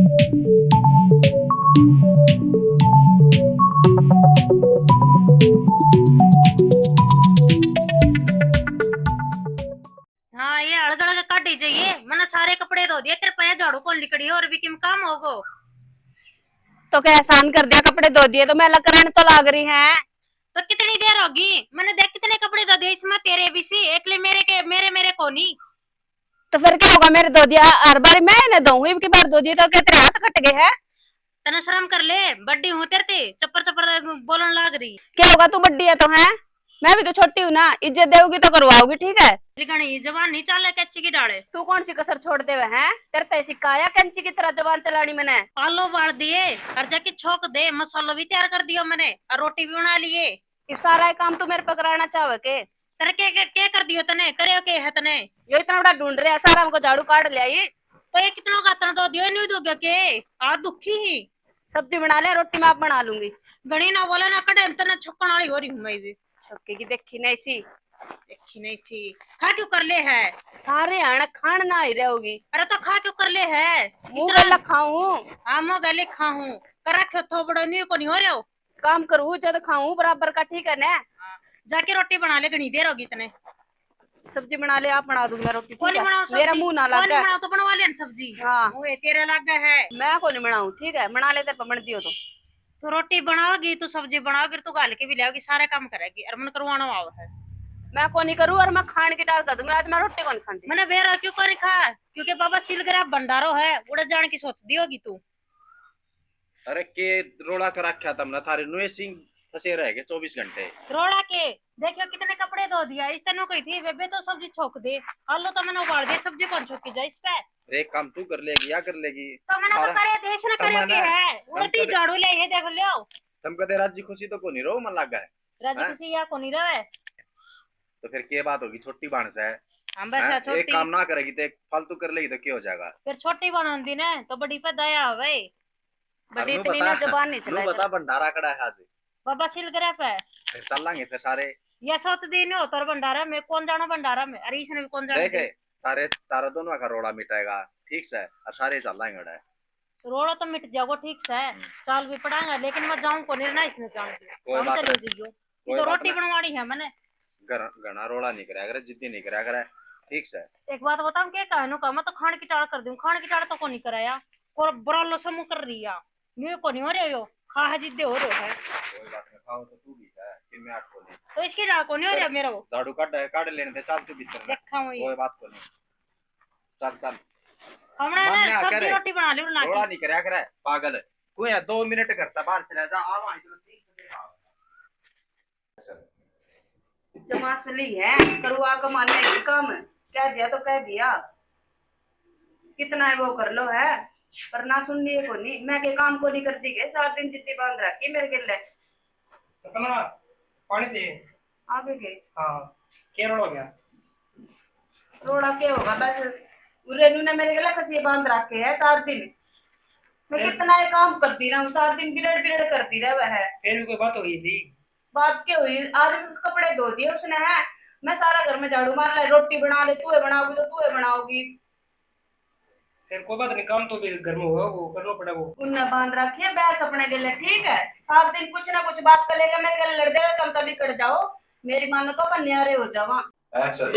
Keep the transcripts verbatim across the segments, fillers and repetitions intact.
हाँ, ये हड़गड़ के काटी चाहिए। मैंने सारे कपड़े धो दिए, तेरे पे झाड़ू कौन लिकड़ी और भी किम काम होगो? तो क्या एहसान कर दिया, कपड़े धो दिए तो मैं लकड़न तो लाग रही है। तो कितनी देर होगी? मैंने देख कितने कपड़े धो दिए इसमें, तेरे भी सी, एकले मेरे के, मेरे, मेरे को नहीं। तो फिर क्या होगा, मेरे धो दिया, हर बारी मैं इन्हें धोऊं, इब की बार धो दिए तो क्या तेरे हाथ कट गए हैं? तने शर्म कर ले, बड्डी हूँ तेरे ते, चप्पर चप्पर बोलन लाग रही। क्या होगा, तू बड्डी है तो है, मैं भी तो छोटी हूँ ना, इज्जत देगी तो करवाओगी, ठीक है? तेरी घणी जबान नहीं चाले कैंची की डाले। तू कौन सी कसर छोड़ देवे हैं? तेरे ते सिखाया कैंची की तरह जबान चलानी मैंने। आलू उबाल दिए और जाके छोक दे, मसालो भी तैयार कर दियो मैंने और रोटी भी बना लिए। ये सारा काम तू मेरे पे कराना चाहे के? तेरे के, के, के कर दियो तने, करे के है तने? यो इतना बड़ा ढूंढ रहा है, सारा हमको झाड़ू काट लिया ये। तो ये कितना गातन दो दियो, नहीं दो गयो के? आ दुखी ही। सब्जी बना ले, रोटी मैं आप बना लूंगी। घणी ना बोले ना, कड़े में तने छक्कण वाली हो रही हूँ मैं भी। छक्के की देखी नहीं सी। देखी नहीं सी। खा क्यों कर ले है? सारे आना खान ना ही रहोगी। अरे तो खा क्यों कर ले है? मुंह इतना गला खाऊं। हाँ, मुंह गले खाऊं। कर रखे थोबड़ो, नहीं को नहीं हो रहे हो। काम करूँ जद खाऊं बराबर का, ठीक है ना? हाँ, जाके रोटी बना ले, घणी देर होगी तने। सब्जी बना ले, आप बना दूंगी मैं रोटी, ठीक है? बनाओ सब्जी? मेरा मुंह ना लगे। बनाओ तो बनवा ले सब्जी। हाँ। ओए, तेरे लागे है। मैं को नहीं बनाऊं, ठीक है? बना ले, तेरे पे बन दियो तो। तू रोटी बनाओगी, तू सब्जी बनाओगी, तू घाल के भी लाओगी, सारा काम करेगी और मन करवाना आव है। मैं को नहीं करूँ और मैं खान की टाल कर दूंगी, आज मैं रोटी को नहीं खाती। मैंने बेरा क्यों कर खा? क्योंकि बाबा सिलगरा भंडारो है, उड़े जान की सोच दी होगी तू। अरे के रोला कर रखा तमने, थारे नुए सिंह फंसे रहेगे चौबीस घंटे। रोला के, देखियो कितने कपड़े धो दिया, इस तनु कही थी बेबे तो सब्जी छोक दे, आलू तो मैंने उबाल दिए, सब्जी कौन छोकी जाए इस पे? अरे एक काम तू कर लेगी या कर लेगी? तो मैंने तो करे थे, इसने करे के है, उल्टी झाड़ू ले, ये देख लो। तुम कदे राजी खुशी तो कोनी रहो, मन लागा है। राजी खुशी या कोनी रहे। तो फिर के बात होगी, छोटी बाण से? हाँ, बस हैं? छोटी। एक काम ना करेगी तो एक फालतू कर लेगी तो क्या हो जाएगा? फिर छोटी बाण होंदी ना तो बड़ी पे दया होवे। बड़ी इतनी ना जबान नहीं चलाया। बता भंडारा कड़ा है आज? बाबा सिलगरा पे। फिर चलांगे फिर सारे। या सोच दी नहीं हो तर भंडारा में, कौन जाना भंडारा में? अरे इसने भी कौन जाना देखे, तारे, तारा दोनों का रोड़ा मिटाएगा, ठीक से, और सारे चलांगे उड़े। रोड़ा तो मिट जाओ, ठीक से, हम्म। चाल भी पड़ांगा, लेकिन मैं जाऊं को नहीं ना इसने जान के। कोई बात नहीं। ये तो रोटी बनवानी है मैंने। घना रोड़ा नहीं करया करे, जिद्दी नहीं करया करे, ठीक से। एक बात बताऊं, के कहनो का, मैं तो खान की टाल कर दूं, खान की टाल तो को नहीं कराया, और बरालो समूह कर रही है। न्यू को नहीं हो रहे हो, खा है जिद्दे हो रहे है। कोई बात नहीं, खाओ तो तू भी है, फिर मैं आपको नहीं। तो इसकी डाल को नहीं हो रहा मेरा वो। झाड़ू काट, काट लेने दे, चल तू भीतर। देखा हूँ ये। कोई बात को नहीं। चल, चल। हमने ना सब्जी रोटी बना ली, बना ली। रोड़ा नहीं करया करे, पागल। कोई है, दो मिनट करता, बाहर चला जा, आ वहां इधर सीट पे बैठा। जमा असली है, करवा के माने ही काम। कह दिया तो कह दिया, कितना है वो कर लो है, पर ना सुननी है कोनी। मैं के काम को नहीं करती के, सात दिन जिद्दी बांध रखी मेरे गिल्ले। सपना, पानी दे। आगे के? हाँ, क्या रोड़ा हो गया? रोड़ा के होगा, बस रेनू ने मेरे गिल्ले खसिए बांध रखे है सात दिन। मैं फिर? कितना ही काम करती रहूं, सात दिन बिरड़ बिरड़ करती रहे है। फिर भी कोई बात हो गई थी? बात क्या हुई? आज भी कपड़े धो दिए उसने, है। मैं सारा घर में झाड़ू मार ले, रोटी बना ले, तू है बनाओगी तो तू है बनाओगी। फिर कोई बात नहीं, काम तो भी घर में होगा, वो करना पड़ेगा। उनने बांध रखी है भैंस अपने गले, ठीक है। सारा दिन कुछ ना कुछ बात कर लेगा, मेरे गले लड़ देगा, कम तभी कट जाओ। मेरी मानो तो अपन न्यारे हो जावा। Action।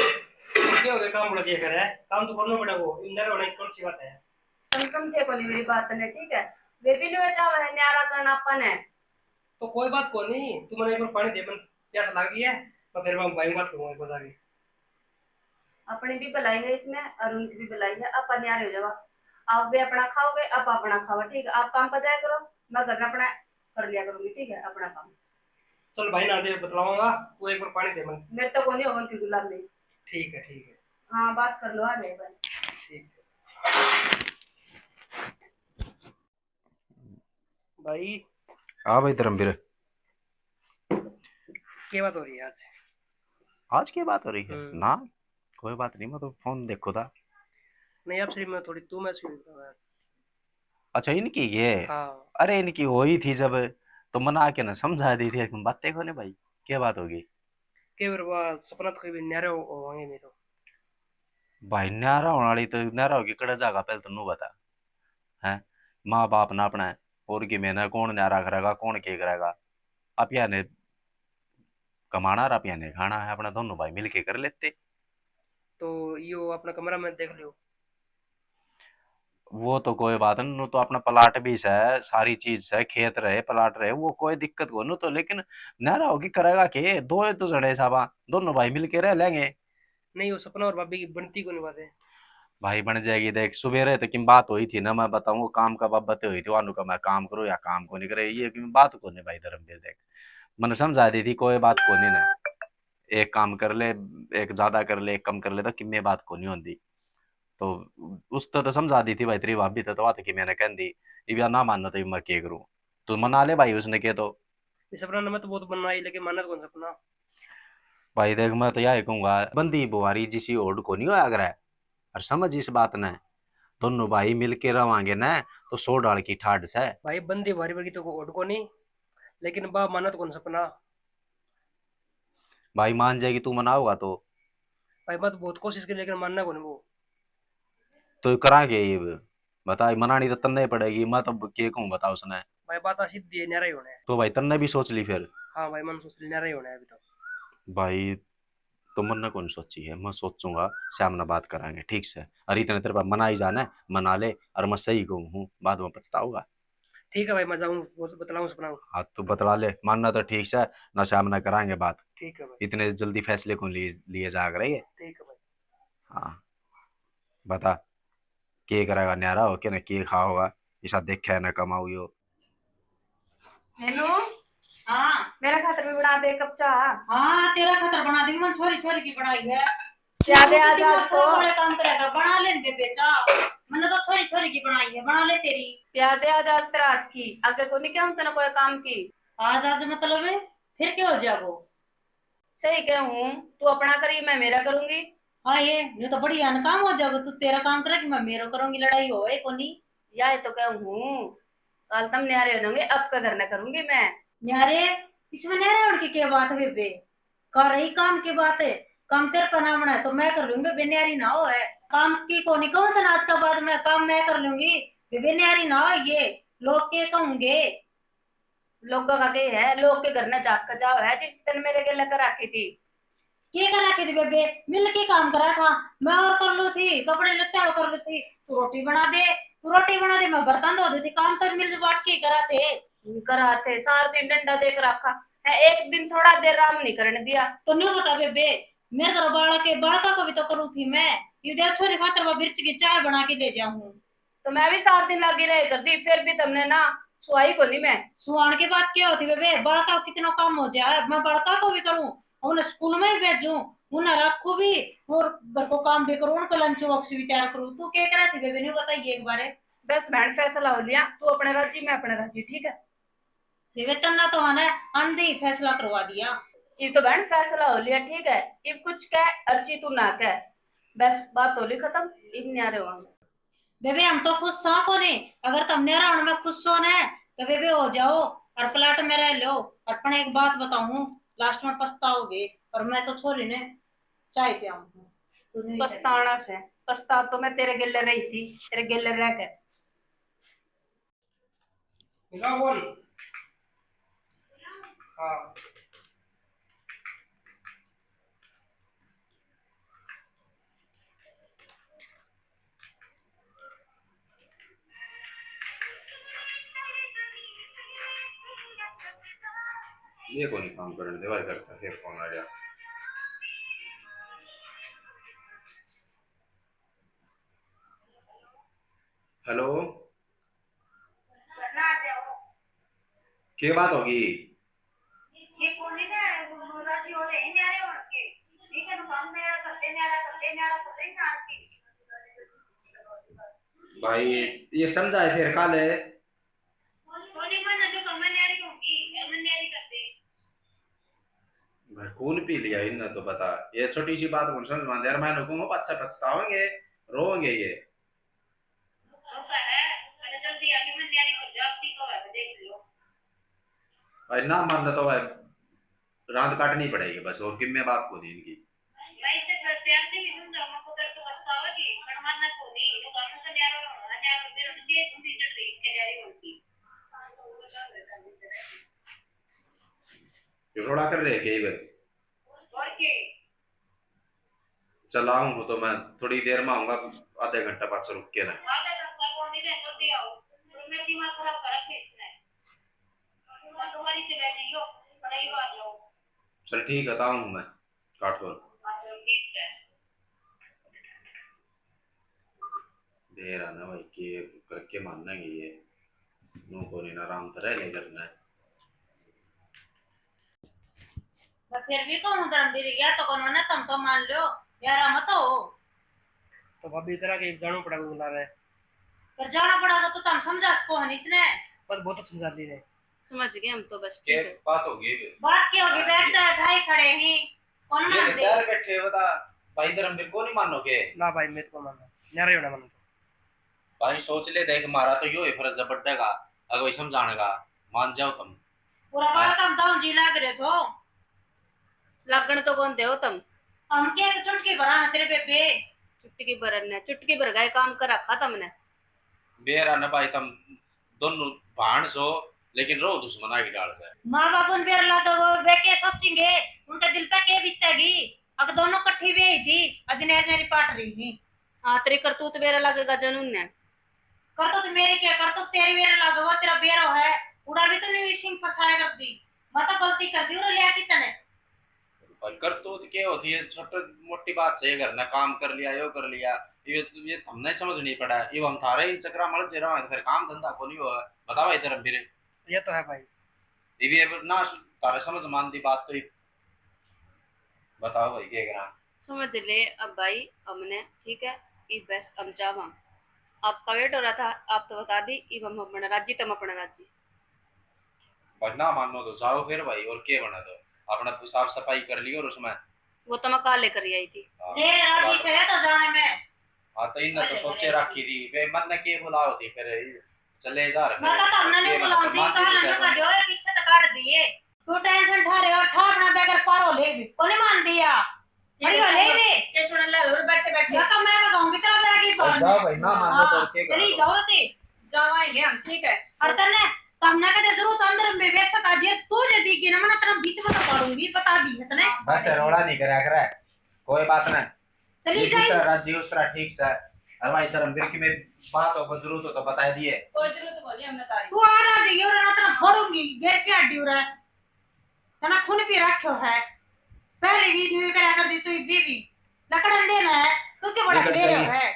क्या हो गया, काम लगे करे, काम तो करना पड़ेगा, इंदर होने की कौन सी बात है? तुम समझे को नहीं मेरी बात ने, ठीक है। वे भी नहीं चाहे न्यारा करना अपन है। तो कोई बात को नहीं, तू मैंने एक बार पानी दे, मन प्यास लग गई है, तो फिर मैं भाई बात करूंगा एक बार जाके। अपनी भी भलाई है इसमें और उनकी भी भलाई है, आप न्यारे हो जावा। आप वे अपना खाओगे, आप अपना खाओ, ठीक है। आप काम पर जाया करो, मैं घर में अपना कर लिया करूंगी, ठीक है, अपना काम। चल भाई ना दे बतलाऊंगा, तू एक बार पानी दे मन। मेरे तो कोनी होगा उनकी गुलामी। ठीक है, ठीक है। हाँ, बात कर लो, आ गए भाई। ठीक है। भाई। हाँ भाई धर्मवीर। क्या बात हो रही है आज? आज की बात हो रही है? हम्म। ना, कोई बात नहीं, मैं तो फोन देखो था। नहीं, आप सिर्फ मैं थोड़ी तू मैं सुन रहा हूँ। अच्छा, इनकी ये? हाँ। अरे, इनकी हुई थी जब, तो मना के ना समझा दी थी, लेकिन बातें को नहीं भाई, क्या बात होगी? के फिर वो सपना तो कभी न्यारा हो-, होवांगे नहीं तो। भाई, न्यारा होने वाली तो न्यारा होगी, कड़ा जागा पहले तो नू बता, हैं? माँ बाप ना अपना, और की मैंने कौन न्यारा करेगा, कौन के करेगा? आप या ने कमाना और आप या ने खाना है, अपना दोनों भाई मिलके कर लेते। तो यो अपना कमरा में देख लियो। वो तो कोई बात नहीं, तो अपना प्लाट भी है, सारी चीज है, खेत रहे, प्लाट रहे, वो कोई दिक्कत को नहीं तो, लेकिन न्यारा होगी करेगा के? दो है तो जने साबा, दोनों भाई मिलके रह लेंगे। नहीं, वो सपना और भाभी की बनती को नहीं बात है। भाई बन जाएगी, देख सुबेरे तो किम बात हुई थी ना, मैं बताऊँ, वो काम का बाबत हुई थी, वानू का मैं काम करूँ या काम को नहीं करे, ये किम बात को नहीं भाई धर्मवीर, देख मैंने समझा दी थी, कोई बात को नहीं ना, एक काम कर ले, एक ज्यादा कर ले, एक कम कर ले, तो किम्मे बात को नहीं होती। तो उस तो, तो समझा दी थी भाई तेरी भाभी तो, तो बात की मैंने कह दी, इब या ना मानो तो इब मैं के करूँ? तू मना ले भाई उसने के तो। इस सपना ने मैं तो बहुत बनना आई, लेकिन मानत कौन सपना। भाई देख, मैं तो यही कहूंगा, बंदी बुहारी जिसी ओढ़ को नहीं होया करे, और समझ इस बात ने, दोनों भाई मिलके रवांगे ना, तो सौ डाल की ठाड से। भाई बंदी बुहारी वर्गी तो को ओढ़ को नहीं, लेकिन बा मानत कौन सपना। भाई मान जाएगी, तू मनाओगा तो। भाई मैं तो बहुत कोशिश की, लेकिन मानना कौन वो। तो करांगे ये, बता, मनानी तो तन्ने ही पड़ेगी, मैं तो के कहूँ, बता उसने। भाई बात सीधी है, न्यारा ही होना है। तो भाई तन्ने भी सोच ली फिर? हाँ भाई, मैंने सोच ली, न्यारा ही होना है अभी तो। भाई तो मन्ने कौन सोची है, मैं सोचूंगा, शाम ने बात करांगे, ठीक से? और इतने तेरे पास मना ही जाना है, मना ले, और मैं सही कहूँ हूँ, बाद में पछताओगा। ठीक है भाई, मैं जाऊँ, वो बतलाऊँ सपना को। हाँ, तू बतला ले, मानना तो ठीक से, ना शाम ने करांगे बात। ठीक है भाई। इतने जल्दी फैसले कौन लिए, लिए जा रहे है? ठीक है भाई। हाँ, बता, के करेगा न्यारा हो के ना के खा होगा, इसा देखा है ना कमाऊ यो। हेलो। हाँ। मेरा खातर भी बना दे कप चाह। हाँ, तेरा खातर बना दूंगी, मैंने छोरी छोरी की बनाई है। प्या दे तू आज, कितना आज तो। बड़े काम करेगा, बना ले बेबे चाह। मैंने तो छोरी छोरी की बनाई है, बना ले तेरी। प्या दे आज, आज तेरा हाथ की, आगे को नहीं क्या तने कोई काम की। आज, आज मतलब फिर क्या हो जाएगो? सही कहूँ, तू अपना करी, मैं मेरा करूंगी। हाँ, ये, ये तो बढ़िया न काम हो जाएगा, तू तेरा काम करेगी, मैं मेरो करूंगी, लड़ाई होए कोनी। या तो कहूँ, काल तम न्यारे हो जाओगे, अब का घर ना करूंगी मैं। न्यारे? इसमें न्यारे होने की क्या बात है बेबे? कर रही काम की बात है, काम तेरे पे ना बना है तो मैं कर लूंगी बेबे, न्यारी ना हो है। काम की कोनी कहूँ तो आज का बाद में काम मैं कर लूंगी बेबे, न्यारी ना हो। ये लोग के कहेंगे? लोगों का के है, लोग के घर में जाके जाओ है, जिस दिन मेरे गेले कर रखी थी। के कर रखी थी बेबे? मिल के काम करा था, मैं और कर लू थी, कपड़े लत्ते और कर लू थी, तू रोटी बना दे, तू रोटी बना दे, मैं बर्तन धो देती, काम तो मिल बांट के करा थे। करा थे, सारा दिन डंडा देख रखा है, एक दिन थोड़ा देर आराम नहीं करने दिया। तो न्यू बता बेबे, मेरे तो बालक है, बालका को भी तो करूँ थी मैं। ये देख छोरी खातर मैं बिरच की चाय बना के ले जाऊँ। तो मैं भी सात दिन लागी रहे कर दी, फिर भी तमने ना सुहाई कोनी मैं। सुहान की बात क्या होती बेबे, बालका को कितना काम हो जाए, मैं बालका को भी करूँ, उन्हें स्कूल में ही भेजूँ, उन्हें रखूँ भी, और घर को काम भी करूँ, उनको लंच बॉक्स भी तैयार करूँ। तू क्या करे थी बेबे, नहीं बताइए एक बारे। बस बहन, फैसला हो लिया, तू अपने राजी, मैं अपने राजी, ठीक है? बेबे तन्ना तो है ना आंधी फैसला करवा दिया। इब तो बहन फैसला हो लिया, ठीक है? इब कुछ कह, अर्ची तू ना कह, बस बात हो ली खत्म, इब न्यारे होंगे। बेबे हम तो खुश सा कोनी, अगर तुम न्यारा होने में खुश हो ना तो बेबे हो जाओ और प्लाट में रह लो। और पण एक बात बताऊं, लास्ट में पछताओगे, और मैं तो छोरी ने चाय पियाऊं। तू नहीं पछताना से, पछता तो मैं तेरे गेले रही थी, तेरे गेले रह के। मिला बोल। हाँ। ये कौन काम करने दे भाई, करता फिर फोन आ गया। हेलो। के बात होगी? भाई, ये समझाए फिर काले। भाई, खून पी लिया इनने तो, बता। ये छोटी सी बात कौन समझ में आंदी यार, मैं कहूँ पाछे पछतावेंगे, रोवेंगे ये। भाई ना मानना तो भाई रांद काटनी पड़ेगी बस, और किम्मे बात को नहीं इनकी। रोड़ा कर रहे के वे? चल आऊँ तो मैं थोड़ी देर में आऊंगा, आधे घंटा पाछे रुक के ना। चल ठीक है, तो आऊँ मैं काठोर। देर आना भाई के करके मानेंगे ये। नू कोनी ना, आराम तो रह ले करना है। पर फिर भी कहूँ धर्मवीर, या तो कौन मना, तुम तो मान लो, यारा मत हो। तो भाभी, इतना के जाना पड़ा बुला रहे। पर जाना पड़ा तो, तो तुम समझा सको हन इसने। बस बहुत समझा दी ने। समझ गए हम तो, बस ठीक है। बात होगी फिर। बात क्या होगी? हाँ, बैठ ये तो ठाई खड़े ही, कौन ये तो मानते? डर बैठे बता, भाई धर्मवीर को नहीं मानोगे? ना भाई, मैं तो को मानना, न्यारे होना मानो तो। भाई सोच ले, देख, मारा तो यो ही फर्ज है बड्डे का, अगर भाई समझाने का, मान जाओ तुम। पूरा बात हम तो जी लाग रहे थो। लगन तो कौन दे हो तुम? हम के एक चुटकी भरा है तेरे बेबे। चुटकी भरन ने, चुटकी भर गए काम कर रखा तुमने। बेरा न भाई, तुम दोनों भाण सो, लेकिन रो दुश्मना की डाल से। माँ बाप उन बेर लग गो, वे के सोचेंगे, उनके दिल पे के बीतेगी? अब दोनों कट्ठी भी आई थी, अजनेर मेरी पाट रही थी। हाँ, तेरी करतूत बेरा लगेगा जनून ने। करतूत मेरी क्या, करतूत तेरी बेरा लगेगा, तेरा बेरो है। उड़ा भी तो नहीं सिंह फसाया कर दी। मैं तो गलती कर दी और लिया कितने। पर करतूत के होती है, छोटी मोटी बात से घर ने काम कर लिया, यो कर लिया, ये, ये हमने समझ नहीं पड़ा। ये हम थारे इन चक्रा में उलझे रहा, फिर काम धंधा को नहीं हुआ। बताओ इधर हम फिर। ये तो है भाई। ये भी अब ना सु-, थारे समझ मान दी बात तो ये बताओ भाई, क्या करा? समझ ले अब भाई, हमने ठीक है, ये बस हम जावा। आपका वेट हो रहा था, आप तो बता दी, इब हम अपना राजी, तुम अपना राजी। बस ना मानो तो जाओ फिर भाई, और के बना दो, अपना साफ सफाई कर लियो और उसमें। वो तो मैं काले कर आई थी। हाँ, ले, राजी से है तो जाने में। हाँ, तो इन्हें तो सोचे रखी थी, बे मन ने के बुलाओ थी फिर, चले जा रहे। मैं तो हमने नहीं बुलाओ थी, काल ने का जो है पीछे तो काट दिए। तू टेंशन ठा रहे हो, ठा अपना बगैर पारो ले भी, कोने मान दिया। बड़ी वाले भी। के सुन ले, और बैठे बैठे। या तो मैं बताऊंगी तेरा बैग ही। जा भाई, ना मानो तो के करो। चली जाओ रे। जावाएंगे हम, ठीक है। और तन्ने, तमने कदे जरूरत अंदर में बेसत आ जे, तू जे दी के ना, मना तेरा बीच में तो पाड़ूंगी, बता दी है तने। बस रोड़ा नहीं करा करे, कोई बात ना। चली जाए। दूसरा राजी उस तरह ठीक से। और भाई धर्मवीर की मेरी बात हो, कोई जरूरत हो तो बता दिए। कोई जरूरत कोनी, हम बता। तू आ राजी, यो ना तेरा फोड़ूंगी, गेट के हड्डी उरा। तना खून पी रखो है, पहले भी न्यू करा कर दी तू, इब्बी भी लकड़न देना है, तू क्यों बड़ा ले रहा है?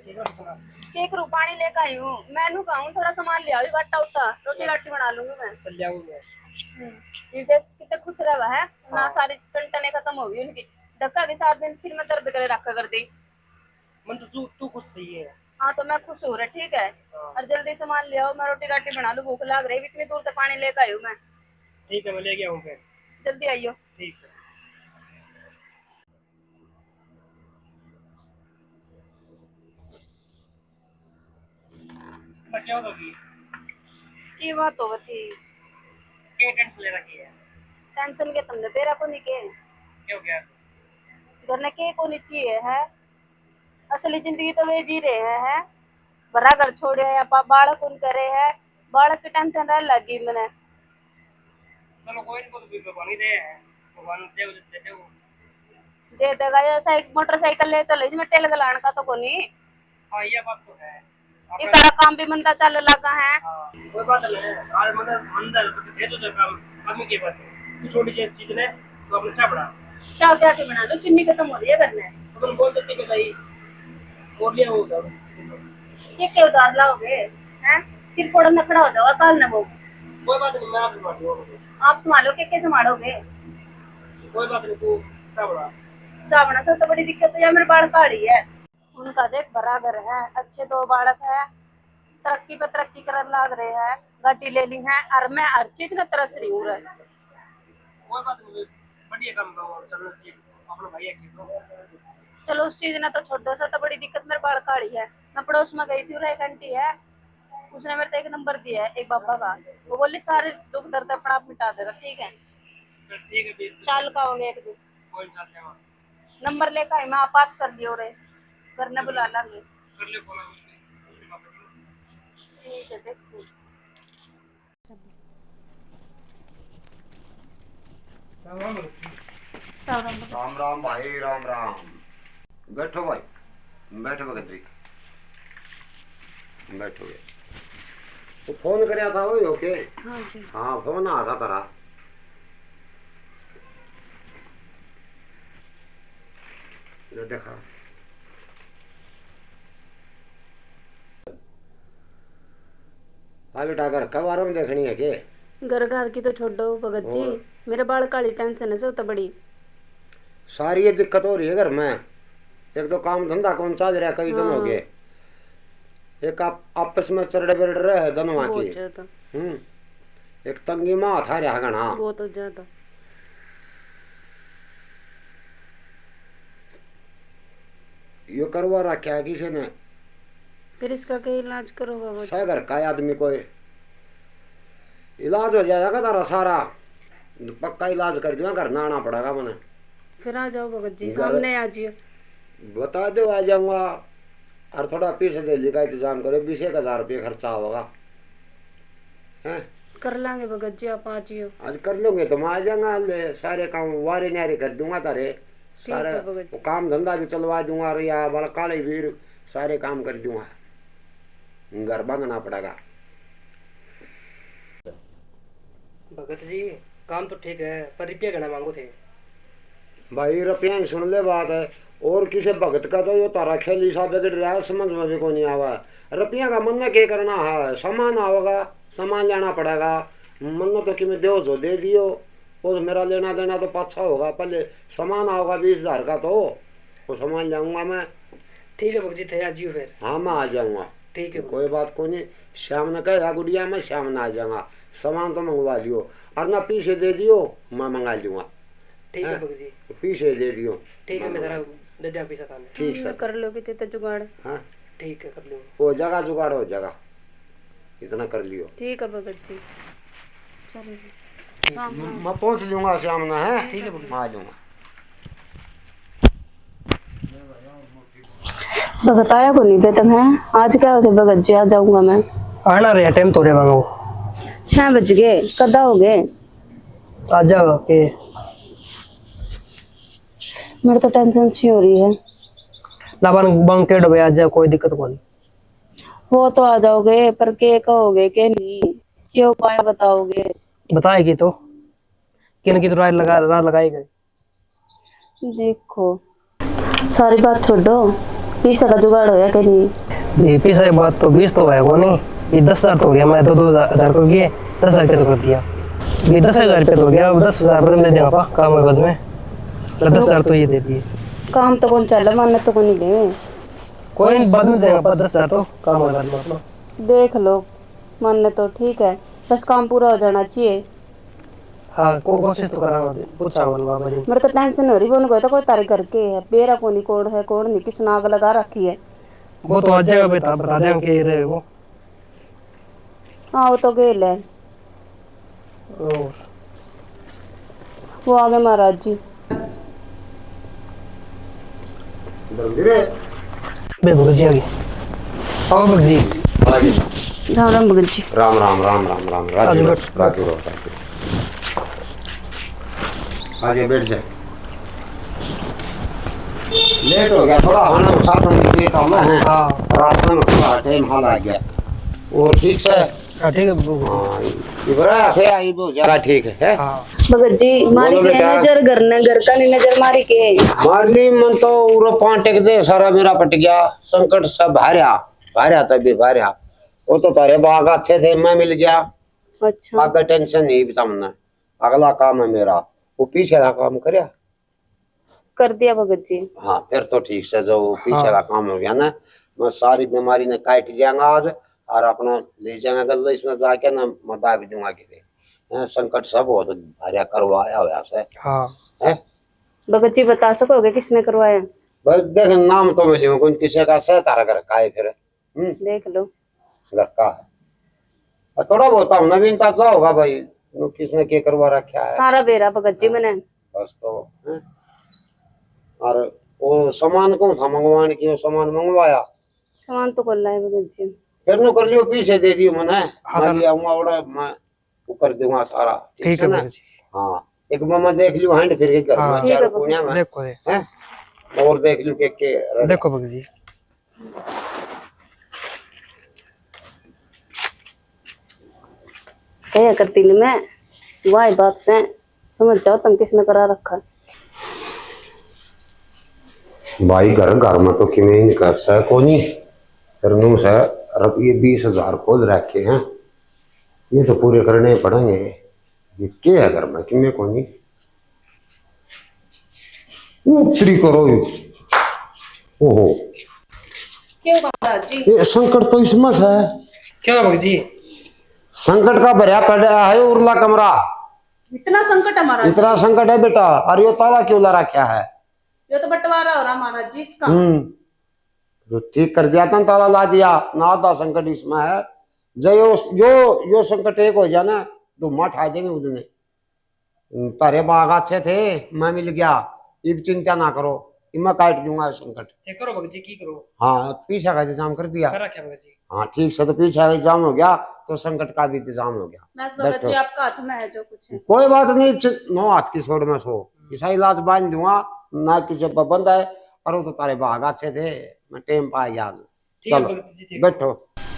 के करूँ, पानी लेकर आई हूँ। मैं नू कहूँ, थोड़ा सामान ले आओ, आटा उटा, रोटी राटी बना लूंगी मैं। चल जाऊंगी मैं। हम्म। ये देख कितने खुश रहा है ना, हाँ। सारी टनटने खत्म हो गई उनकी। धक्का के साथ दिन सिर में दर्द करे रखा कर दी। मन तो तू, तू खुश सही है। हाँ, तो मैं खुश हो रहा, ठीक है। हाँ। और जल्दी सामान ले आओ, मैं रोटी राटी बना लूँ, भूख लाग रही, इतनी दूर से पानी लेकर आई हूँ मैं। ठीक है, मैं लेके आऊँ फिर। जल्दी आइयो। ठीक है। क्या होगी? की बात हो थी? के टेंशन ले रखी है? टेंशन के तुमने बेरा को नहीं के? क्यों क्या? घर ने के को नहीं चाहिए है? असली जिंदगी तो वे जी रहे हैं, हैं? भरा घर छोड़े हैं, आपा बालक उन करे हैं, बालक की टेंशन रह लगी मने। चलो कोई नहीं, तो फिर भगवान ही दे है, भगवान दे दे दे। दे देगा, ये साइक-, मोटरसाइकिल ले तो ले, इसमें तेल गलान का तो कोनी। हाँ, ये बात तो है। ये अपना तेरा काम भी मंदा चल लगा है। हाँ, कोई बात नहीं, आज मंदा, मंदा तो दे दो काम, कमी की बात है। तू छोटी सी चीज ने, तो अपने चाय बना। चाय क्या के बना लो, चीनी खत्म हो रही है घर में। अपन बोल देते कि भाई, और लिया होगा। के के उधार लाओगे, हैं? सिर फोड़न में खड़ा हो जाओगा काल ना वो। कोई बात नहीं, मैं आप संभाल लूंगा। आप संभालो, के के संभालोगे? कोई बात नहीं, तू चाय बना। चाय बना, सब तो बड़ी दिक्कत तो यार मेरे बाल काली है। उनका देख भरा घर है, अच्छे दो बालक है, तरक्की पे तरक्की करन लाग रहे हैं, गाड़ी ले ली है, और मैं हर चीज में तरस रही हूँ रे। कोई बात नहीं, बढ़िया काम करो, चलो जी, अपना भाई है, ठीक हो। चलो उस चीज ने तो छोड़ो, सब तो बड़ी दिक्कत मेरे बाल काली है। मैं पड़ोस में गई थी, एक आंटी है, उसने मेरे को एक नंबर दिया है एक बाबा का, वो बोली सारे दुख दर्द अपना आप मिटा देगा, ठीक है। चल ठीक है फिर। चाल का होंगे एक दिन। कौन चाल जावा? नंबर लेकर आई मैं, आप बात कर लियो रे, घर ने बुला लांगे। कर ले फोन। ठीक है, देखो। राम राम भाई, राम राम। बैठो भाई, बैठो भगत जी, बैठो भाई। तो फोन करया था, वही हो के? हाँ जी। हाँ, फोन आया था तेरा। ले देखा। हाँ बेटा, घर का बारे में देखनी है के? घर घर की तो छोड़ो भगत जी, और? मेरे बालक वाली टेंशन है सबसे बड़ी। सारी ये दिक्कत हो रही है घर में। एक तो काम धंधा कौन चाल रहा, कई दिन हो हाँ। गए। एक आप, आपस में चरड़ बरड़ रहे है दोनों बहुत की। ज्यादा। हम्म। एक तंगी में हाथ आ रहा घना। बहुत ज्यादा। यो करवा रखा है किसी ने। फिर इसका क्या इलाज करो बाबा जी? सै घर का आदमी कोई इलाज हो जाएगा तारा सारा, पक्का इलाज कर दूंगा, घर ना आना पड़ेगा मने। फिर आ जाओ भगत जी, घर सामने आ जियो। बता दो, आ जाऊंगा। और थोड़ा पैसे धेली का इंतजाम करो, बीस एक हजार रुपये खर्चा होगा। हैं? कर लांगे भगत जी, आप आ जियो। आज कर लोगे तो मैं आ जाऊंगा, ले सारे काम वारे न्यारे कर दूंगा तारे। ठीक सारे है भगत जी। वो काम धंधा भी चलवा दूंगा, और या वाला काले वीर सारे काम कर दूंगा। घर बांधना पड़ेगा। भगत जी, काम तो ठीक है, पर रुपया घना मांगो थे। भाई, रुपया ही सुन ले बात है, और किसी भगत का तो यो तारा खेली सा बिगड़ रहा है, समझ में भी कोनी आवा। रुपया का मन ने के करना है, सामान आओगा, सामान लेना पड़ेगा। मन ने तो कि मैं दो जो दे दियो, वो तो मेरा लेना देना तो पाछा होगा, पहले सामान आओगा बीस हजार का, तो वो सामान लाऊंगा मैं। ठीक है भगत जी, थे आ जियो फिर। हाँ, मैं आ जाऊंगा। ठीक है। कोई बात कोनी, श्याम ने कहा गुड़िया, मैं श्याम ने आ जाऊंगा, सामान तो मंगवा लियो, और ना पीछे दे दियो, मैं मंगा लूंगा। ठीक है हैं? भगत जी। पीछे दे दियो। ठीक है, मैं जरा दे दिया पैसा थाने। ठीक मैं सर। कर लो भी तेरे जुगाड़। हाँ। ठीक है, कर लो। हो जाएगा जुगाड़, हो जाएगा, इतना कर लियो। ठीक है भगत जी, चलो जी। राम राम। मैं पहुंच लूंगा श्याम ने, हैं? ठीक है भगत जी। मैं आ लूंगा। भगत आया को नहीं बे तक है? आज क्या होते भगत जी, आ जाऊंगा मैं। आना रे, टाइम तो रे मांगो। छह बज गए, कदा हो गए? आ जाओ के। मेरे तो टेंशन सी हो रही है। ना बन बंकेट भाई, आ जाओ, कोई दिक्कत कोनी। वो तो आ जाओगे, पर के कहोगे के नहीं, के उपाय बताओगे? बताएगी तो, किन की तो राय लगा, राय लगाई गई। देखो, सारी बात छोड़ो, पैसा का जुगाड़ होया के नहीं? ये पैसा की बात तो बीस तो है कोनी, ये दस हजार तो हो गया, मैं दो दो हजार कर गए, दस हजार रुपये तो कर दिया, ये दस हजार रुपये तो हो गया, अब दस हजार रुपये दे देंगे आपा, काम है बाद में, दस हजार तो ये दे दिए। काम तो कौन चल, मानने तो कोनी दे। कोई नहीं, बाद में देंगे आपा, दस हजार तो काम है बाद में अपना। देख लो, मानने तो ठीक है, बस काम पूरा हो जाना चाहिए। हाँ, को-, कोशिश तो करा, पूछा मन बाबा जी। मेरे तो टेंशन हो रही, बोन को तो कोई तारे घर के है, बेरा कोनी कौन है, कौन नहीं, किसने आग लगा रखी है। वो तो आ जाएगा, बता, बता देंगे के रहे वो। हाँ, वो तो गेल है। और? वो आ गए महाराज जी। धर्मवीर। बे भगत जी आ गए। आओ भगत जी। आ गए। राम राम भगत जी। राम राम, राम राम, राम। राजू राजू रहो, बैठ। राजू रहो, राजू। आ जा, बैठ जा। लेट हो गया थोड़ा, होना साथ में ये काम है। हाँ। रास्ता में थोड़ा टाइम हाल आ गया। और ठीक से? हाँ, ठीक है, वो हाँ, इब्राहिम है, ये वो जरा ठीक है। हाँ। भगत जी, मारी बोलो के बेटा। नजर घर ने, घर का नहीं नजर मारी के। मारनी मन तो उरो पांटे के दे, सारा मेरा पट गया, संकट सब हारया, हारया तभी हारया। वो तो तारे बाग अच्छे थे, मैं मिल गया। अच्छा। आगे टेंशन नहीं भी तमने, अगला काम है मेरा, वो पीछे का काम करया। कर दिया भगत जी। हाँ, फिर तो ठीक से, जो पीछे हाँ। का काम हो गया ना, मैं सारी बीमारी ने काट जाऊंगा आज, और अपना ले जाऊंगा गल्ला, इसमें जाके ना मैं दाब दूंगा किसी। हैं, संकट सब बहुत भारिया करवाया होया से। हाँ। हैं? भगत जी बता सकोगे किसने करवाया? बस देख, नाम तो मैं लियो कोनी किसी का, से तारा घर का है फिर। हम्म। देख लो। घर का है। और थोड़ा बहुत हम नवीनता तो होगा भाई, वो किसने के करवा रखा है। सारा बेरा भगत जी हाँ। मैंने। बस तो, हैं? और वो सामान कौन था मंगवाने की, वो सामान मंगवाया? सामान तो कर लाए भगत जी। फिर नो कर लियो, पीछे दे दियो मैंने। हाँ, मैं सर। ले आऊंगा, ओड़ा मैं वो कर दूंगा सारा, ठीक ठीक से है ना? भगत जी। हाँ। एक मामा देख लियो, हैंड फिर के घर में, हाँ। ठीक है, चारों कोनिया में। देखो, देखो। हैं? और देख लियो के, के रह देखो भगत जी। कहे करती नहीं मैं, वाह बात से समझ जाओ तुम किसने करा रखा। भाई, घर, घर में तो किमें इनका सै कोनी, पर नू सै, रब ये बीस हजार खोल रखे हैं, ये तो पूरे करने पड़ेंगे। ये के है घर में, किमें कोनी। उत्तरी करो। ओहो। क्यों महाराज जी? ये संकट तो इसमें है। क्या भगत जी? संकट का भरया पड़ा है उरला कमरा। इतना संकट है महाराज जी? इतना संकट है बेटा, और यो ताला क्यों ला रखा है? यो तो बंटवारा हो रहा महाराज जी इसका। हम्म, तो ठीक कर दिया था, ताला ला दिया ना, आधा संकट इसमें है। जो यो, यो, यो संकट एक हो जाए ना, धुम्मा ठा देंगे उसने। तारे बाग अच्छे थे, मैं मिल गया, इब चिंता ना करो, इब मैं काट दूंगा संकट। ये करो भगत जी, की करो? हाँ, पीछा का इंतजाम कर दिया। कर रखा भगत जी। हाँ, ठीक से तो पीछा का इंतजाम हो गया, तो संकट का भी इंतजाम हो गया। बस भगत बैठो। जी, आपका हाथ में है जो कुछ है। कोई बात नहीं, च-, नौ हाथ की सोड़ में सो, हम्म। इसा इलाज बांध दूंगा, ना किसी पर बंद है, पर वो तो तारे बाग अच्छे थे, मैं टेम पा गया आज। ठीक है चलो, भगत जी, ठीक। बैठो।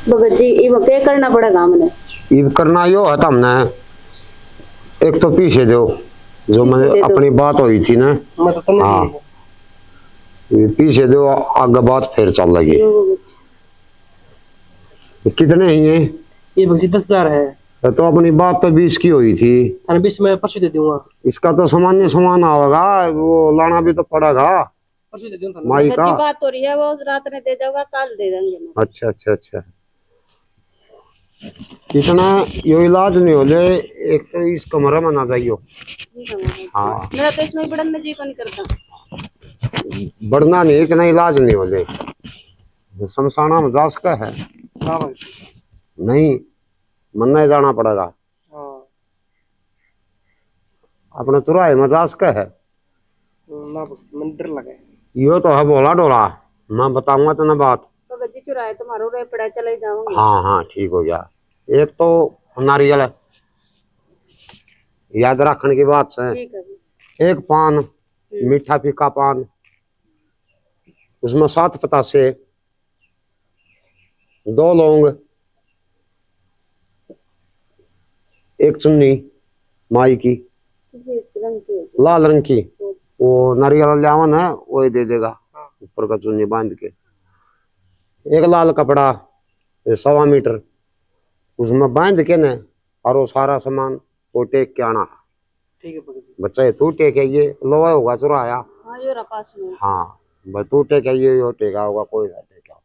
भगत जी, इब के करना पड़ेगा हमने? इब करना यो है तो हमने, एक तो पीछे दो, जो पीछे मैंने दे दो। अपनी बात हुई थी ना। मैं तो तुम्हें हाँ। दे दूँ। ये पीछे दो, आगे बात फिर चल लगी। लो भगत जी। कितने ही हैं? ये भगत जी दस हजार है। तो अपनी बात तो बीस की हुई थी। अरे बीस मैं परसों दे दूंगा। इसका तो सामान्य सामान आवेगा, वो लाना भी तो पड़ेगा। परसों दे दूं थाने। माई भगत जी का? बात हो रही है, वो रात ने दे जाओगा, कल दे देंगे हम। अच्छा, अच्छा, अच्छा। इतना यो इलाज नहीं हो ले, एक तो इस कमरे में ना जाइयो। ठीक है, मैं हाँ। मेरा तो इसमें ही बड़न जी को नहीं करता। बढ़ना नहीं, इतना इलाज नहीं हो ले। शमशाना में जा सका है? हाँ भाई। नहीं, मन्ना ही जाना पड़ेगा। हाँ। अपने चुराहे में जा सके है? ना भगत जी, मन्ने डर लगे। यो तो है भोला डोला, मैं बताऊंगा तने बात। भगत जी, चुराहे तुम्हारो रे पड़ा, चले जाऊंगे। हाँ, हाँ, ठीक हो गया। एक तो नारियल है, याद रखने की बात है। ठीक है जी। एक पान, हम्म। मीठा फीका पान, उसमें सात पतासे, दो लौंग, एक चुन्नी माई की, किसी रंग की होगी। लाल रंग की, हम्म। वो नारियल वाला ल्यावन है, वो ही दे देगा। हाँ। ऊपर का चुन्नी बांध के, एक लाल कपड़ा, ये सवा मीटर, उसमें बांध के ना, और वो सारा सामान वो टेक के आना। ठीक है भगत जी। बच्चा, ये तू टेक है, ये लोहा होगा चुराया। हाँ, यो रहा पास में। हाँ, बस तू टेक है, ये यो टेका होगा, कोई ना टेका।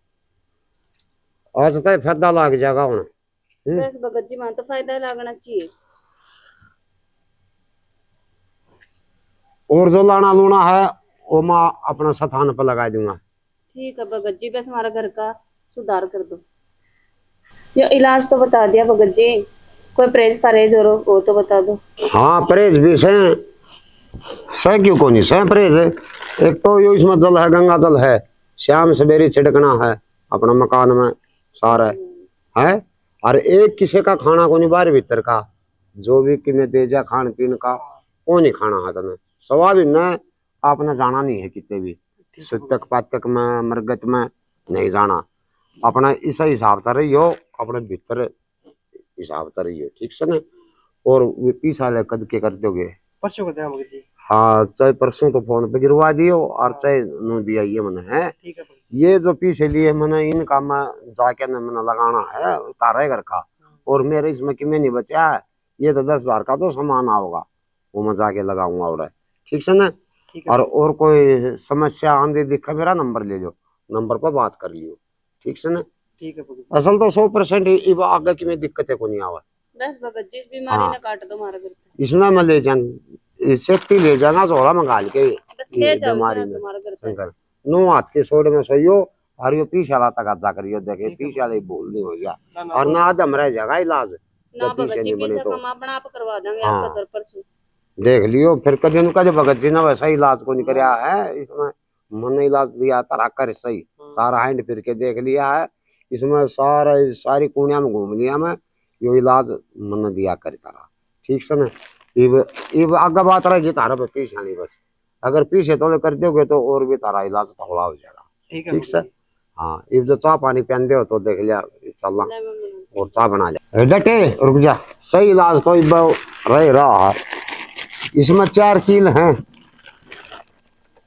आज तक फायदा लाग जाएगा हुण। हम्म। बस भगत जी, मैं तो फायदा ही लागना चाहिए। और जो लाना लूना है, वो मैं अपना स्थान पर लगा दूंगा। ठीक है भगत जी, बस हमारा घर का सुधार कर दो। यो इलाज तो बता दिया भगत जी, कोई परहेज परहेज और हो तो बता दो। हाँ, परहेज भी से, से क्यों कोनी से परहेज। एक तो यो इसमें जल है, गंगा जल है, शाम सवेरे छिड़कना है अपना मकान में सारे, है। और एक किसी का खाना कोनी बाहर भीतर का, जो भी किमें दे जा खान पीन का, वो नहीं खाना है तने। सवा भी ना, आपने जाना नहीं है कितने भी। ठीक है। सुतक पातक में, मरगत में नहीं जाना। अपना इसा हिसाब से रहियो, अपने भीतर हिसाब से रहियो, ठीक से ना? और वे पीछा ले कद के कर दोगे? परसों कर देना भगत जी। हाँ, चाहे परसों तो फोन पे गिरवा दियो और हाँ। चाहे नू दिया ये मने है। ठीक है भगत जी। ये जो पीछे लिए मने इनका मैं जाके ना मने लगाना है तारे घर का। हाँ। और मेरे इसमें किमें नहीं बचा है, ये तो दस हजार का तो सामान आओगा, वो मैं जाके लगाऊंगा उड़े, ठीक से ना? ठीक है। और, और कोई समस्या आंदी दिखे, मेरा नंबर ले लो, नंबर पर बात कर लियो, ठीक से ना? ठीक है भगत जी। असल तो सौ परसेंट इब आगे की में दिक्कतें को नहीं आवे। बस भगत जी, इस बीमारी हाँ। ने काट दो मारा करते। इसने मैं ले जान, ये सेफ्टी ले जाना, झोला मंगा के बस ये ले जाओ बीमारी इसने में तुम्हारा करते। शंकर, नौ हाथ के सोड में सोइयो, और यो पीछे वाला तक जा करियो, देखे, ठीक है। पीछे वाले ही भूल नहीं हो गया। ना, ना, और वो ना आदम रह जाएगा इलाज, ना जब भगत पीछे जी, नहीं बने पीछे तो। हम अपना आप करवा देंगे हाँ। आपका घर परसों। देख लियो, फिर कभी उनका जो भगत जी ने वैसा इलाज को नहीं हाँ। करया है, इसमें मन इलाज दिया तारा कर सही, हाँ। सारा हैंड फिर के देख लिया है, इसमें सारा, सारी कुणिया में घूम लिया मैं, यो इलाज मन दिया कर तारा, ठीक से ना? इब इब आगे बात रहेगी थारा पे पीस आनी बस। अगर पीछे थोड़े कर दोगे तो और भी थारा इलाज थोड़ा हो जाएगा। ठीक है ठीक सर। हाँ, इब जो चाय पानी पींदे हो तो देख लिया, चलना और चाय बना लिया। ए, डटे, रुक जा। सही इलाज तो इब रह रहा है। इसमें चार कील हैं,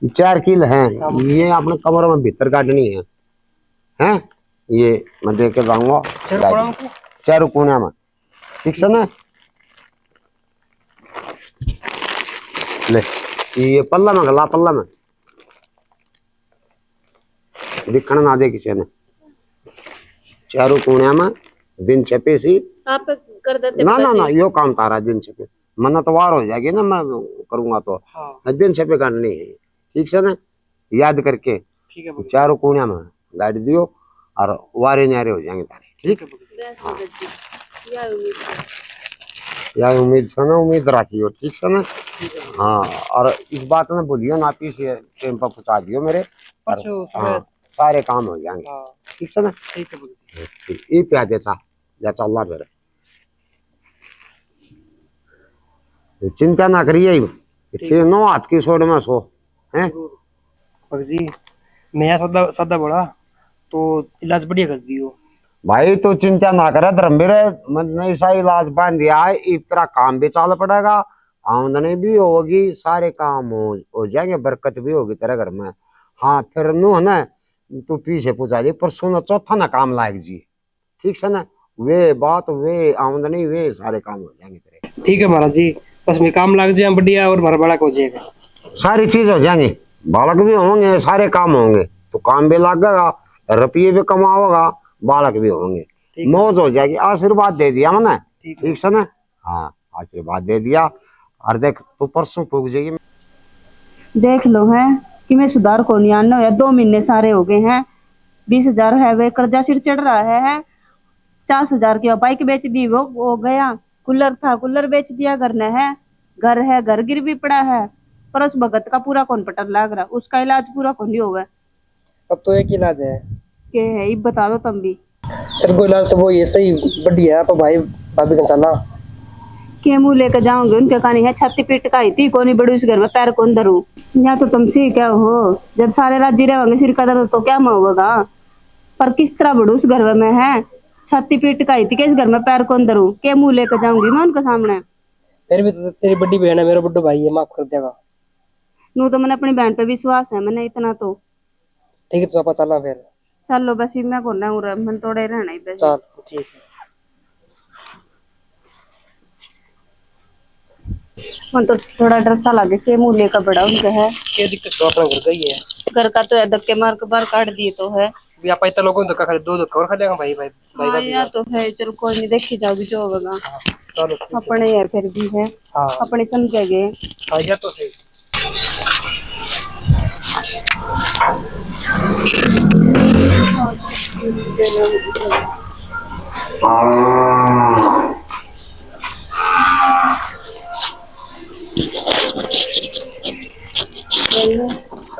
चार कील हैं। ये अपने कमर में भीतर काटनी है, हैं? ये मैं दे के जाऊंगा। चारों कोणा में? चारों कोणा में। ठीक से ना? ले, ये पल्ला में गला, पल्ला में। दिखण ना दे किसी ने। चारों कोणा में दिन छपे सी। आप कर देते ना, ना, ना, यो काम तारा दिन छपे। मन्ना तो वार हो जाएगी ना, मैं करूंगा तो। हाँ। मैं दिन छपे करनी है। ठीक से ना? याद करके ठीक है भगत जी। चारों कोणा में गाड़ दियो और वारे न्यारे हो जाएंगे तारे। ठीक है भगत जी। बस हाँ। भगत जी, या उम्मीद है। या उम्मीद से ना उम्मीद रखियो, ठीक से ना? ठीक है भगत जी। हाँ, और इस बात ने भूलियो ना, पीछे टाइम पर पहुंचा दियो मेरे। परसों और सुबह हाँ, सारे काम हो जाएंगे। हाँ। ठीक से ना? ठीक है भगत जी। ठीक, ये प्यादे था, या चलना फिर। चिंता ना करिए, ठीक। नौ हाथ की सोड में सो, हैं? जरूर। भगत जी, मैं सादा, सादा बड़ा, तो इलाज बढ़िया कर दियो। भाई, तू चिंता ना करे, धर्मवीर, मैंने ऐसा इलाज बांध दिया है, इस तरह काम भी चाल पड़ेगा, आमदनी भी होगी, सारे काम हो, हो जाएंगे, बरकत भी होगी तेरे घर में। हाँ, फिर नू है ना, तू पीछे पूछा जी, परसों ना चौथा ना काम लाग जी। ठीक से ना? वे बात, वे आमदनी, वे सारे काम हो जाएंगे तेरे। ठीक है महाराज जी, बस मैं काम लग जाए बढ़िया और हमारा बालक हो जाएगा। सारी चीज हो जाएंगी, बालक भी होंगे, सारे काम होंगे, तो काम भी लगेगा, रुपये भी कमाओगा, बालक भी होंगे, ठीक है। मौज हो जाएगी। आशीर्वाद दे दिया मैंने, ठीक है। ठीक से ना? हाँ, आशीर्वाद दे दिया। और देख, तू परसों पूग जाएगी। देख लो है कि मैं सुधार को नहीं आना होया, दो महीने सारे हो गए हैं। बीस हजार है वे कर्जा सिर चढ़ रहा है। पचास हजार की बाइक बेच दी, वो हो गया। कूलर था, कूलर बेच दिया। घर ने है, घर है, घर गिरवी पड़ा है, पर उस भगत का पूरा कौन पटर लाग रहा, उसका इलाज पूरा कौन नहीं होगा। अब तो एक इलाज है। के है, इब बता दो तुम भी। सर, कोई इलाज तो वो ये सही बढ़िया है, पर भाई भाभी का चला। के मुंह लेकर जाओगे, उनके कहानी है, छाती पीट का आई थी, कोनी बड़ी उस घर में पैर कौन धरू। या तो तुम सी क्या हो, जब सारे राजी रहेंगे, सिर का दर्द तो क्या में होगा? पर किस तरह बड़ू उस घर में है, छाती पीट का आई थी, किस घर में पैर कौन धरू, के मुंह लेकर जाऊंगी मैं उनके सामने? फिर भी तो तेरी बड़ी बहन है, मेरा बड़ा भाई है, माफ कर देगा। नू तो मैंने अपनी बहन पे विश्वास है, मैंने इतना तो। ठीक है, तो आप चला फिर। चलो, बस मैं कोना हूँ, मैं थोड़े रहना ही बस। चल, ठीक है। मन तो थोड़ा डर सा लगे के मुंह लेकर बड़ा उनके है। क्या दिक्कत तो अपना घर का ही है। घर का तो है, धक्के मार के बाहर काट दिए तो है। भी आप इतना लोगों धक्का खा ले, दो धक्का और खा लेंगे भाई, भाई, भाई, हाँ, भाभी यहाँ का। तो है, चल कोई नहीं, देखी जाओगी जो होगा। हाँ, चलो, ठीक है। अपने यार फिर भी है, हाँ। अपने समझेंगे। हाँ, या तो सही।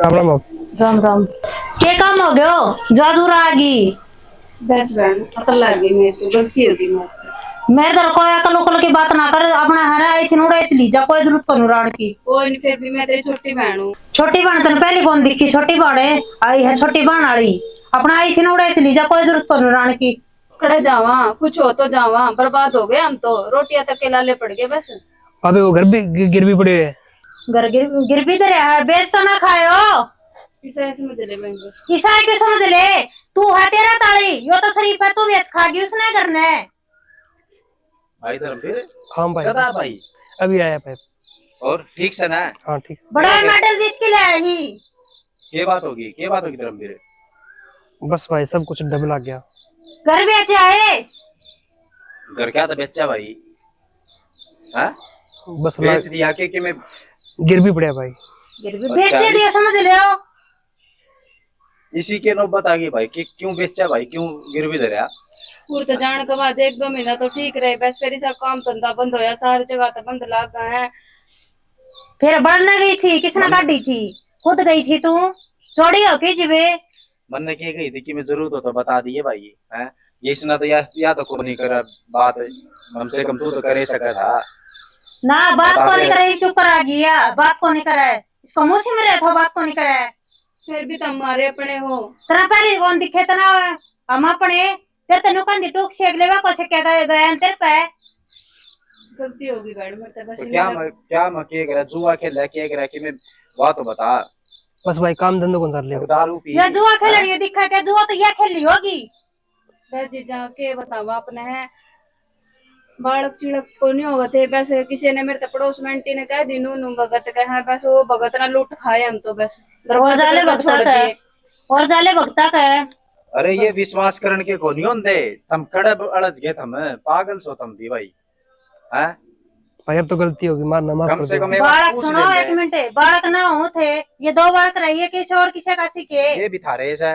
राम राम बाबू। राम राम। के काम हो गयो? जादू आ गई। बस बहन, अकल आ गई, मेरे तो गलती हो गई, मेरे तो। मेरे घर कोई अकल उकल की बात ना कर, अपना हरा आई थी उड़े चली जा, कोई जरूरत कोनी राड़ की। कोई नहीं, फिर भी मैं तेरी छोटी बहन हूँ। छोटी बहन तने पहली कौन दिखी? छोटी बहन है, आई है छोटी बहन वाली, अपना आई थी उड़े चली जा, कोई जरूरत कोनी राड़ की। खड़े जावा, कुछ हो तो जावा, बर्बाद हो गए हम तो, रोटियां तक के लाले पड़ गए बस। अबे वो घर भी गि-, गिरवी पड़े है। घर गिर-, गिरवी तो रहा है, बेच तो ना खायो। इसा समझ ले बहन बस। इसा क्यों समझ ले? तू है तेरा ताली, यो तो शरीफ है, तू बेच खा गई उसने घर ने। भाई धर्मवीर? हाँ भाई। कदा भाई? अभी आया भाई। और ठीक से ना? हाँ, ठीक। बड़ा मेडल जीत के ले आया ही। के बात होगी? के बात होगी धर्मवीर? बस भाई, सब कुछ डब लग गया। घर बेच आए? घर क्या तो बेचा भाई? हाँ? बस बेच दिया के, के मैं गिरवी पड़ा भाई। गिरवी अच्छा, बेच दिया, समझ लियो। इसी के नौबत आ गई भाई कि क्यों बेचा भाई, क्यों गिरवी धरया? और तो जान के बाद एक दो महीना तो ठीक रहे, बस फिर सब काम धंधा बंद होया, सारी जगह तो बंद लाग गए हैं। फिर बढ़ने गई थी, किसने काटी थी? खुद गई थी तू, चोरी हो के जिवे। मन्ने के गई थी कि मैं जरूरत हो तो बता दिए भाई, हैं? ये इसने तो या, या तो कोनी करा बात, कम से कम तू तो करे सका था। ना, बात बता को नहीं दे। करे, क्यों करा गया? बात को नहीं करे। इसको मुंह से मेरे तो बात को नहीं करे। फिर भी तो हमारे अपने हो। तेरा पहले कौन दिखे तना? हम अपने, तेरे तनु कंदी टूक से अगले वा को से क्या गया, गया तेरे पे? गलती होगी मैडम, मेरे तो बस तो ये क्या लग- मैं, क्या मैं के करा, जुआ खेला के करा कि मैं, बात तो बता। बस भाई, काम धंधो कौन कर ले? दारू पी। ये जुआ खेल रही है, दिखा के जुआ तो ये खेल ली होगी। बस जीजा, के बतावा आपने है, बालक चिड़क को नहीं होगा थे। बस किसी ने मेरे तो पड़ोस में आंटी ने कह दी, नू नू भगत का है, बस वो भगत ना लूट खाए हम तो, बस और दरवाजे जाले पर भगता छोड़ का है। दिए। और जाले भगता का है। अरे, ये विश्वास करण के को नहीं होंदे, तुम कड़ब अड़ज गए, तुम पागल सो तुम भी भाई, हैं? भाई, अब तो गलती होगी, मारना माफ कम कर से दो। कम एक बार बालक पूछ सुनो, लेंदे। एक मिनट, बालक ना हो थे, ये दो बालक रही है, किसी और किसी का सी के? ये भी थारे से।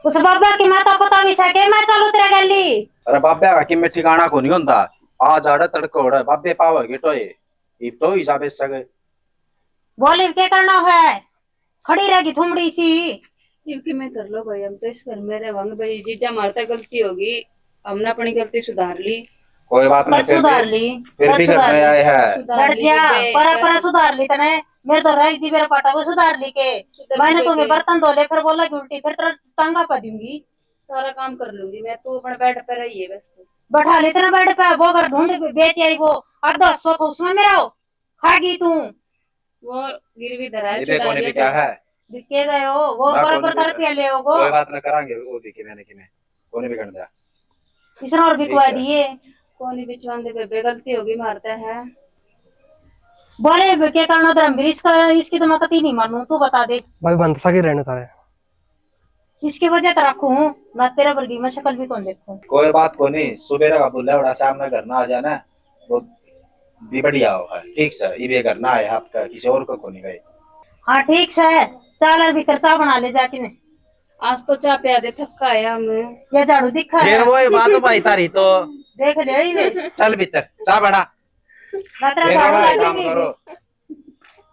उस बाबा की माता पता भी सके, मैं चलू तेरे गली। अरे बाबा का किमे ठिकाना को नहीं होंदा, आ जाड़े तड़के ओड़े बाबे पावे गेटोए, इब तो ही जाबे सके। बोली के करना है, खड़ी रहेगी थुमड़ी सी। इब के मैं कर लो भाई, हम तो इस घर में रहवांगे भाई, जीजा मारता गलती होगी, हमने अपनी गलती सुधार ली। कोई बात नहीं, बस फिर सुधार भी, ली, फिर बस भी घर सुधार में ली। आए हैं। सुधार लड़ ली जा, भाई, पर, बस। पर सुधार ली तने, मेरे तो रह दी, मेरे पाटा को सुधार ली के। सुधार मैंने ली को के। बर्तन धो ले, फिर बोला कि उल्टी, फिर तेरा टांगा पा दूंगी। सारा काम कर लूंगी मैं, तू अपने बेड पे रहिए बस तू। बैठा ले तेरा बेड पे, वो घर ढूंढ बेच आई, वो आधा हिस्सा तो उसमें मेरा हो, खा गई तू। वो गिरवी धरा है, ये देखो, छुड़ा नहीं लिया बिका तो। है। बिके गए हो, वो ना, बराबर कोनी कर बिका। पिया ले हो, वो। कोई बात ना, करांगे, वो भी किमे ना किमे। कोनी बिकन दिया। इसने और बिकवा ठीक है। दिए। कोनी बिचवान दे बेबे, गलती होगी मारता है। बोले बे, के करना धर्म भी इसका, इसकी तो मैं कती नहीं मानू, तू बता दे। भाई, बंद सके रहने थारे। इसकी वजह तो रखू हूँ, मैं तेरे वर्गी में शक्ल भी कौन देखूं। कोई बात को नहीं, सुबेरे का बोला बड़ा शाम में घर ना आ जाना, वो भी बढ़िया होगा। ठीक सै, इबे घर ना आए आपका, किसी और को को नहीं गए। हाँ, ठीक सै, चाल और भीतर चाह बना ले जाके ने। आज तो चाह पिया दे, थका है हम। ये झाड़ू दिखा फिर है। वो ही बात भाई तारी तो। देख ले ही नहीं। चल भीतर, चाह बना। मैं तेरा ये झाड़ू भाई, काम लागेगी। करो।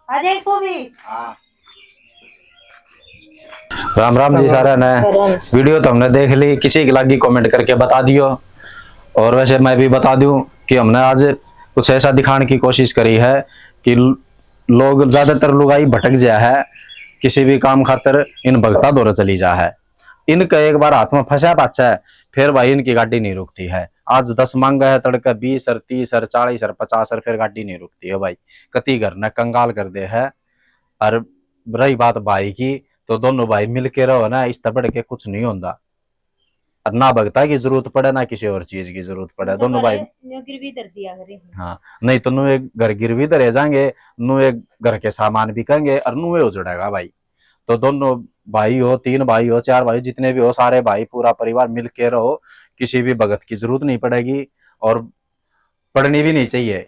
अजय को भी। हाँ। राम राम जी सारा ने। राम। वीडियो तो हमने देख ली, किसी की लागी कमेंट करके बता दियो। और वैसे मैं भी बता दूं कि हमने आज कुछ ऐसा दिखाने की कोशिश करी है कि ल-, लोग, ज्यादातर लुगाई भटक जा है, किसी भी काम खातर इन भगता दौरे चली जा है। इनके एक बार हाथ में फंसा पाछे, फिर भाई इनकी गाड़ी नहीं रुकती है। आज दस मांगे है, तड़के बीस और तीस और चालीस और पचास और फिर गाड़ी नहीं रुकती है भाई। कती घर ने कंगाल कर दे है। और रही बात भाई की, तो दोनों भाई मिल के रहो ना, इस तै बढ़ के कुछ नहीं होंदा। और ना भगता की जरूरत पड़े, ना किसी और चीज की जरूरत पड़े, दोनों भाई। न्यू गिरवी धर दिया करे। हाँ, नहीं तो नू एक घर गिरवी धरे जाएंगे, नू एक घर के सामान बिकेंगे और नू उजड़ेगा भाई। तो दोनों भाई हो, तीन भाई हो, चार भाई, जितने भी हो, सारे भाई, पूरा परिवार मिल के रहो, किसी भी भगत की जरूरत नहीं पड़ेगी और पड़नी भी नहीं चाहिए।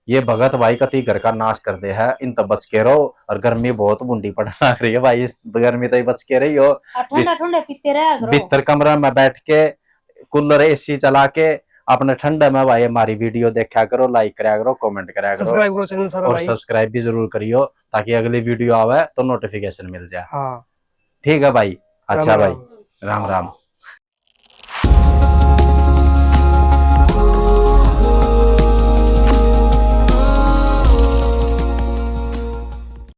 ये भगत भाई कती घर का नाश कर दे है, इन तै बच के रहो। और गर्मी बहुत भुंडी पड़ने लग रही है भाई, इस गर्मी तै बच के रहियो। और ठंडा ठंडा पीते रहा करो। भीतर कमरा में बैठ के कूलर, एसी चला के अपने ठंडे में भाई हमारी वीडियो देखा करो, लाइक करया करो, कमेंट करया करो, सब्सक्राइब करो चैनल सारा और भाई। सब्सक्राइब भी जरूर करियो, ताकि अगली वीडियो आवे तो नोटिफिकेशन मिल जाए। हाँ। ठीक है भाई, अच्छा राम भाई, राम। राम राम।